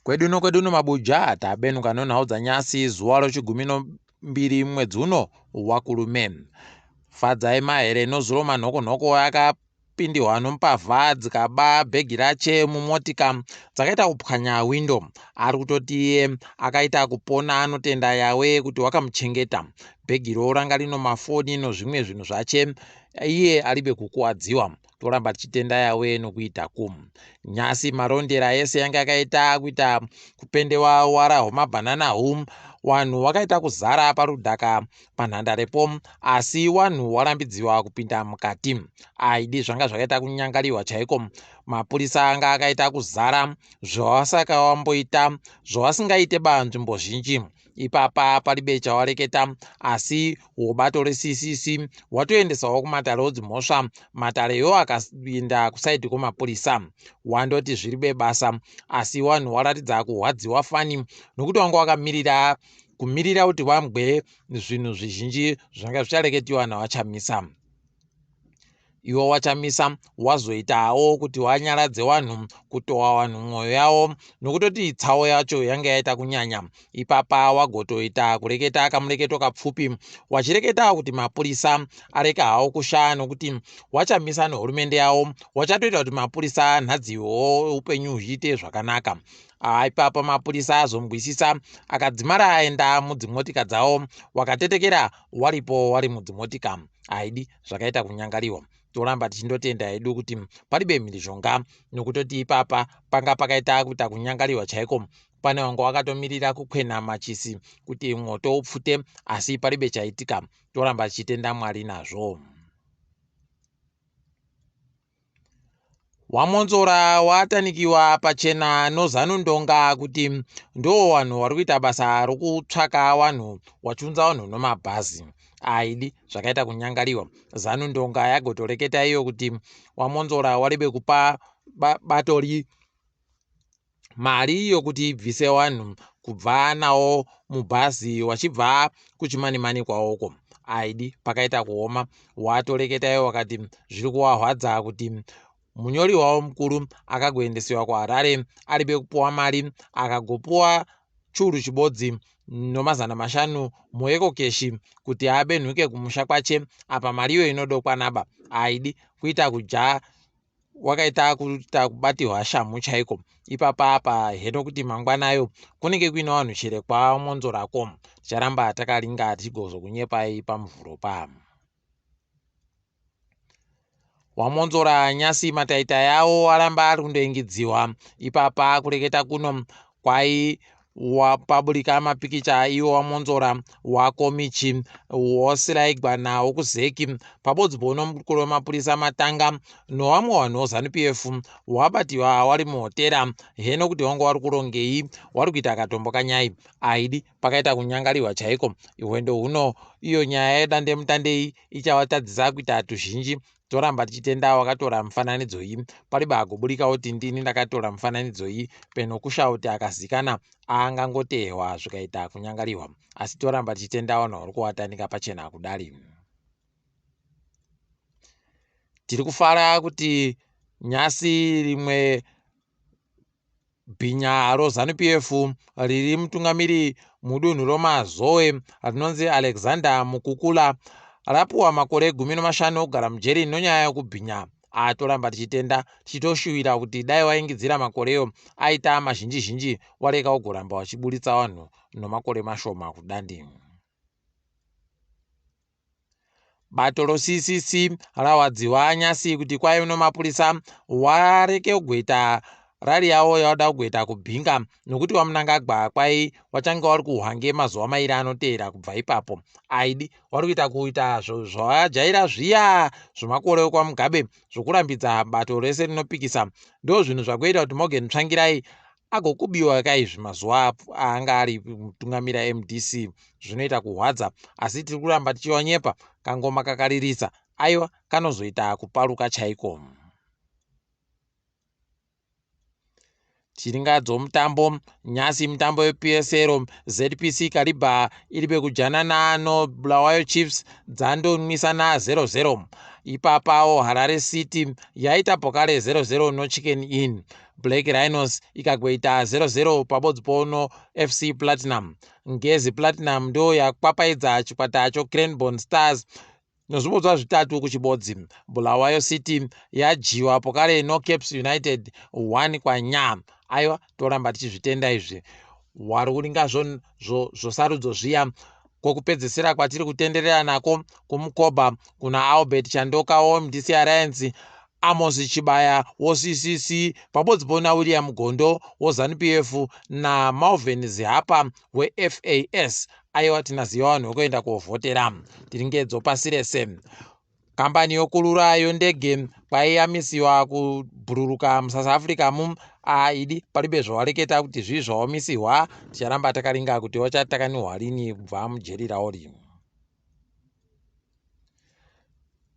Kwedu uno kwedu uno mabuja tabenuka nonhau dzanyasi zuva rochigumi nombiri mwedzi uno waKurume. Fadzai Mahere nozuro manhokonhoko akapindihwa nombavha dzikaba bhegi rache mumotika dzakaita kupwanya windo. Ari kutoti iye akaita kupona anotenda Yawe kuti wakamuchengeta. Bhegiro ranga rino mafoni nozvimwe zvinhu zvache iye aribe kukuwadziwa. Toramba tichitenda Yawe nokuita ku. Nyasi marondera ese yanga yakaita kuita kupendewa wara hwemabhanana hu wanhu wakaita kuzara parudhaka panhandarepo asi wanhu warambidziwa kupinda mukati. Aidi zvanga zvakaita kunyangariwa chaiko. Mapurisa anga akaita kuzara zvawasaka wamboita zvawasingaite ba nzvimbo zhinji. Ipapa paribe chawareketa asi wobato reCCC watoendesawo kumatare odzimhosva matare iwo akainda kusaidi kwemapurisa wandoti zviribe basa asi wanhu waratidza kuhwadziwa fani nokuti wanga wakamirira kumirira kuti wamgwe zvinhu zvizhinji zvanga zvichareketiwa naVaChamisa. Iwo waChamisa wazoitawo kuti wanyaradze wanhu kutowa wanhu mwoyo yawo nokutoti tsawo yacho yanga yaita kunyanya. Ipapa wagotoita kureketa kamureketo kapfupi wachireketa kuti mapurisa areka hawo kushaa nokuti waChamisa nehurumende yawo wachatoita kuti mapurisa anhadziwewo upenyu huchiite zvakanaka. Ipapa mapurisa azongwisisa akadzimara aenda mudzimotika dzawo wakatetekera waripo wari mudzimotika. Haidi zvakaita kunyangariwa. Toramba tichindotenda hedu kuti paribe mhirizhonga nokutoti ipapa panga pakaita kuita kunyangariwa chaiko. Pane wanga wakatomirira kukwena machisi kuti mwoto upfute asi paribe chaitika. Toramba tichitenda Mwari nazvo. WaMwonzora watanikiwa pachena noZanu Ndonga kuti ndoo wanhu wari kuita basa rokutsvaka wanhu wachiunza wanhu nomabhazi. Aidi zvakaita kunyangariwa. Zanu Ndonga yagotoreketa iyo kuti waMwonzora waribe kupa batori mari yokuti ibvise wanhu kubva nawo mubhazi wachibva kuchimanimani kwawoko. Aidi pakaita kuoma. Watoreketa iwo wakati zviri kuwahwadza kuti munyori wavo mukuru akagoendesiwa kuHarare aribe kupuwa mari akagopuwa churu chibodzi nomazana mashanu muEcocash kuti abenhuke kumusha kwache apa mari iyo inodokwanaba. Aidi kuita kuja wakaita kuita kubatirwa shamhu chaiko ipapa apa heno kuti mangwanayo kunenge kuine vanhu chere kwaMwonzorako. Ticharamba takaringa tichigozokunyepai pamuvhuro pa. WaMwonzora nyasi mataita yawo aramba ari kundoingidziwa ipapa kureketa kuno kwai wapaburika mapikicha iwo waMwonzora waKomichi wosiraigwana wokuZeki pabodzi pono mukuru wemapurisa matanga nowamwe vanhu veZanu PF wabatiwa wari muhotera heno kuti wanga wari kurongei wari kuita katombo kanyai aidi pakaita kunyangariwa chaiko hwendo huno iyo nyaya yedandemutande ichavatadzisa kuita tuzhinji toramba tichitenda wakatora mufananidzo iyi pariba agoburika oti ndini ndakatora mufananidzo iyi penokusha kuti akazikana angangotehwa zvikaita kunyangariwa asi toramba tichitenda vanhu vari kuwatanika pachena kudari. Tiri kufara kuti nyasi rimwe bhinya roZanu PF riri mutungamiri mudunhu roMazowe rinonzi Alexander Mukukula rapuwa makore 15 okugara mujeri nonyaya yokubhinya. Atoramba tichitenda tichitoshuwira kuti dai waingidzira makoreyo aita mazhinji zhinji wareka ugoramba wachiburitsa vanhu nomakore mashoma kudandi. Bato roCCC rawadziwa nyasi kuti kwaive nomapurisa wareke kugoita rari yavo yavada kugoita kubhinga nokuti waMnangagwa kwai wachange wari kuhwange mazuva mairi anoteera kubva ipapo. Aidi wari kuita kuita zvavajaira zviya zvemakore ekwaMugabe zvokurambidza bato rese rinopikisa. Ndo zvinhu zvakuita kuti Morgan Tsvangirai agokubiwa kaizvi mazuva aanga ari mutungamira MDC. Zvinoita kuhwadza asi tiri kuramba tichiwanyepa kangoma kakaririsa aiwa kanozoita kuparuka chaiko. Tichiringa dzomutambo nyasi mitambo yePSL ZPC Kariba iri pekujanana noBulawayo Chiefs dzandonwisana 0-0. Ipapawo Harare City yaita pokare 0-0 noChicken Inn. Black Rhinos ikagoita 0-0 pabodzi pono FC Platinum. Ngezi Platinum ndo yakwapaidza chikwata choCranborne Stars nozvibodzwa zvitatu kuchibodzi. Bulawayo City yadyiwa pokare noCaps United 1 kwanya. Aiwa toramba tichizvitenda izvi. Wari kuringa zvosarudzo zviya kwokupedzisira kwatiri kutenderera nako kumukoba kuna Albert Chandoka woMDC Alliance, Amos Chibaya woCCC pabodzi pona William Gondo woZanu PF naMalvin Zihapa weFAS. Aiwa tinaziva vanhu vekuenda kovhotera. Tiri ngedzo pasi rese. Kambani yokurura yondege kwaiyamisiwa kubhururuka muSouth Africa mu aidi palibe zvawareketa kuti zvii zvawamisiwa. Ticharamba takaringa kuti wachatakaniwa rini kubva mujeri raori.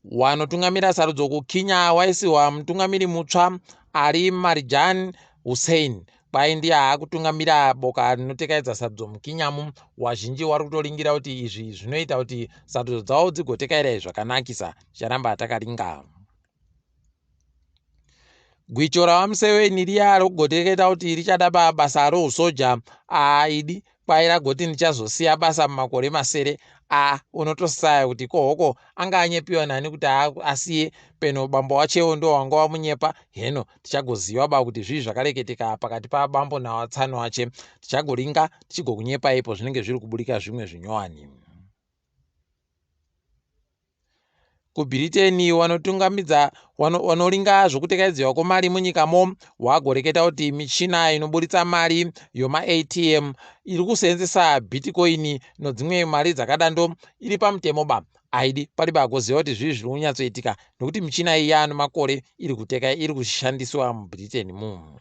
Wanotungamira sarudzo kuKenya waisiwa mutungamiri mutsva Ali Marjan Hussein kwai ndiye aakutungamira boka rinotekaidza sarudzo muKenyamu. Wazhinji wari kutoringira kuti izvi zvinoita kuti sarudzo dzavo dzigotekaira zvakanakisa. Ticharamba takaringa. Gwicho ravaMuseveni riya rokugoteketa kuti richada basa rousoja aidi kwai ragoti ndichazosiya basa mumakore masere. A unotosaya kuti kohoko anga anyepiwa nani kuti asiye peno bambo wachewo ndo wanga wamunyepa. Heno tichagoziva ba kuti zvii zvakareketeka pakati pabambo nawatsano wache. Tichagoringa tichigokunyepa ipo zvinenge zviri kuburika zvimwe zvinyowani. KuBritain wanotungamidza wanoringa zvokutekaidziwa kwemari munyikamo wagoreketa kuti michina inoburitsa mari yomaATM iri kuseenzesa bitcoin nodzimwe mari dzakadando iri pamutemo ba. Aidi palibe agoziva kuti zvii zviri kunyatsoitika nokuti michina iyi yaano makore iri kuteka iri kushandiswa muBritain mu.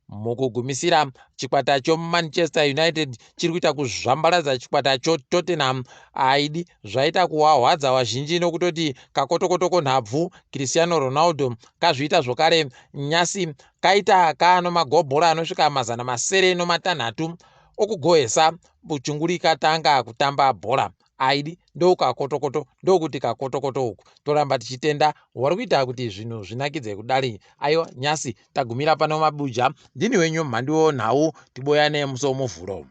Mukugumisira, chikwata choManchester United chiri kuita kuzvambaradza chikwata choTottenham. Aidi zvaita kuwahwadza vazhinji nokutoti kakotokotoko nhabvu Cristiano Ronaldo kazviita zvokare nyasi kaita kaano magobhora anosvika 606 okugohesa buchunguri katanga kutamba bhora. Aidi ndokakotokoto ndokuti kakotokoto uku. Toramba tichitenda wari kuita kuti zvinhu zvinakidze kudari. Aiwa nyasi tagumira pano mabuja. Ndini wenyu mhandiwo nhau tiboyane musi womuvhuro.